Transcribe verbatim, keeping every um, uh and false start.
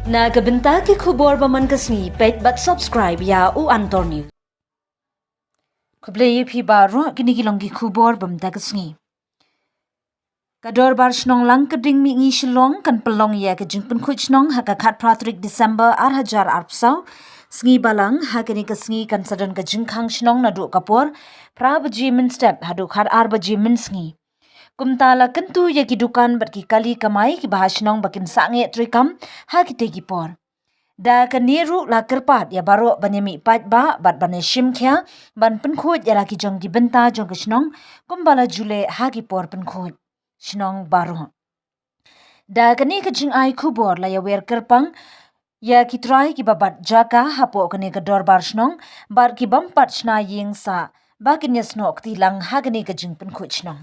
Na ka bynta ki khubor ba man ka sngi, peit bad subscribe ïa U Antor News. Khublei ïa phi baroh, kine ki long ki khubor ba mynta ka sngi. Ka Dorbar Shnong Langkyrding Mihngi Shillong kan pynlong ïa ka jingpynkhuid shnong ha ka khatphra tarik December ar hajar arphew saw. Sngi Balang, ha kane ka sngi kan sa don ka jingkhang shnong naduh ka por phra baje mynstep haduh khatar baje mynsngi. Kumta la kyntu ïa ki dukan bad ki kali kamai kiba ha shnong ba kin sangeh treikam ha kite ki por. Da kane ruh la kyrpad ïa baroh ban ïa mih paidbah bad ban ïa shim khia ban pynkhuid ïa la ki jong ki bynta jong ka shnong, kumba la ju leh ha ki por pynkhuid shnong baroh. Da kane ka jingai khubor la ïa wer kyrpang ïa ki trai kiba bat jaka hapoh kane ka dorbar shnong bad ki bym pat shna ïing sah ba kin ïa snoh kti lang ha kane ka jingpynkhuid shnong.